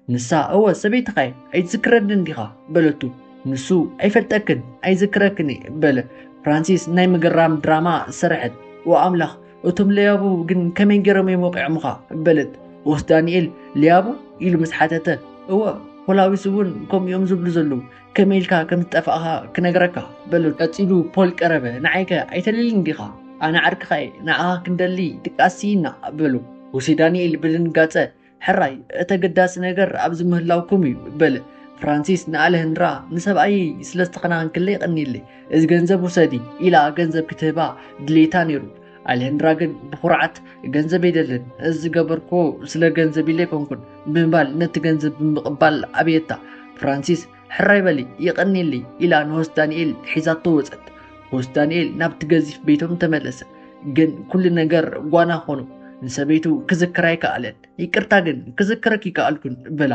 ንሳ፣ "እወ፣ ሰበይትኻ እየ፣ ኣይትዝክረንን ዲኻ?" በለቱ። ንሱ፣ "ኣይፈልጠክን፣ ኣይዝክረክን እየ" በለ። ፍራንሲስ ናይ ምግራም ድራማ ሰረሐት። "ኦ ኣምላኽ፣ እቶም ለያቡ ግን ከመይ ገይሮም እዮም ወቒዖምኻ?" በለት። "ወስ ዳንኤል ለያቡ?" ኢሉ ምስ ሓተተ፣ "እወ፣ ፖላዊስ እውን ከምኡ እዮም ዝብሉ ዘለዉ። ከመይ ኢልካ ከም ዝጠፋእኻ ክነግረካ?" በሎ። ቀጺሉ ፖል ቀረበ። "ንዓይከ ኣይተልልን ዲኻ? ኣነ ዓርክኻ እየ፣ ንዓኻ ክንደሊ ድቃስ ስኢና" በሎ። ሆሴ ዳንኤል ብድንጋጸ፣ "ሕራይ፣ እቲ ኣገዳሲ ነገር ኣብዚ ምህላውኩም እዩ" በለ። ፍራንሲስ ንኣለህንድራ፣ "ንሰብኣየይ ስለ ዝተኸናኸንክለይ የቐንየለይ፣ እዚ ገንዘብ ውሰዲ" ኢላ ገንዘብ ክትህባ ድሌታ ነይሩ። ኣለህንድራ ግን ብኹርዓት፣ "ገንዘብ የደልን፣ እዚ ዝገበርኩዎ ስለ ገንዘብ ኢለ ኣይኮንኩን" ብምባል ነቲ ገንዘብ ብምቕባል ኣብየታ። ፍራንሲስ፣ "ሕራይ በሊ፣ የቐንየለይ" ኢላ ንሆስ ዳንኤል ሒዛቶ ወጸት። ሆስ ዳንኤል ናብቲ ገዚፍ ቤቶም ተመለሰ። ግን ኩሉ ነገር ጓና ኾኑ። ንሰበይቱ ክዝክራ ኣይከኣለን። "ይቅርታ ግን ክዝክረክ ይከኣልኩን" በላ።